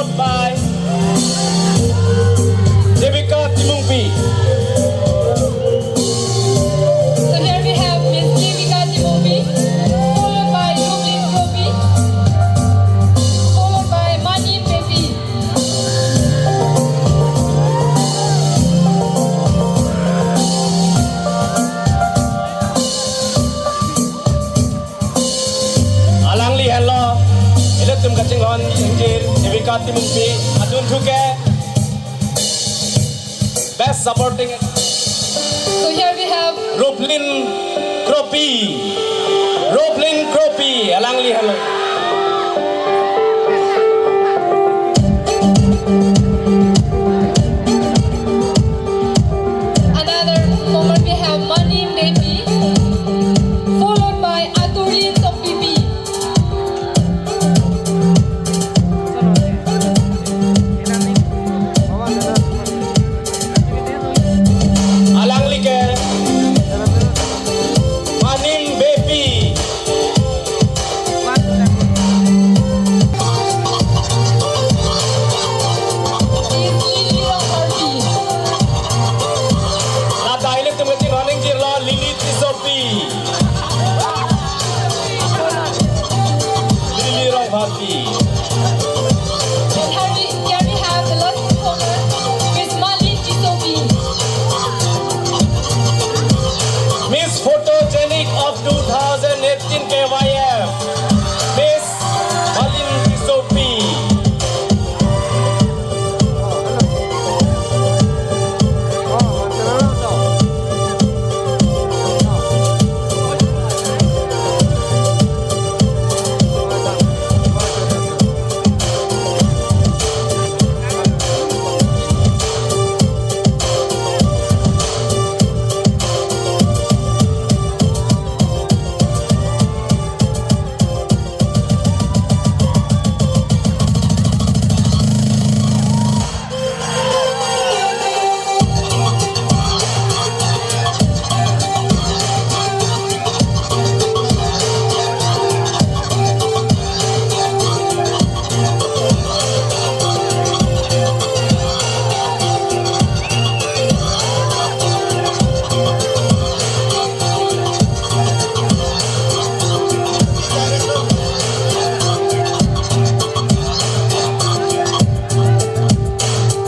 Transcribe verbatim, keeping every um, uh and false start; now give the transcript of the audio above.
By Devika Timungpi. So here we have Miss Devika Timungpi, followed by Jubilee Kropi, followed by Mani Pepi. Alangli henlo ilitum kachinghon ingjir Devika Timungpi, adunthu ke Best Supporting Actress. So here we have Roplin Kropi. Roplin Kropi, alangli henlo.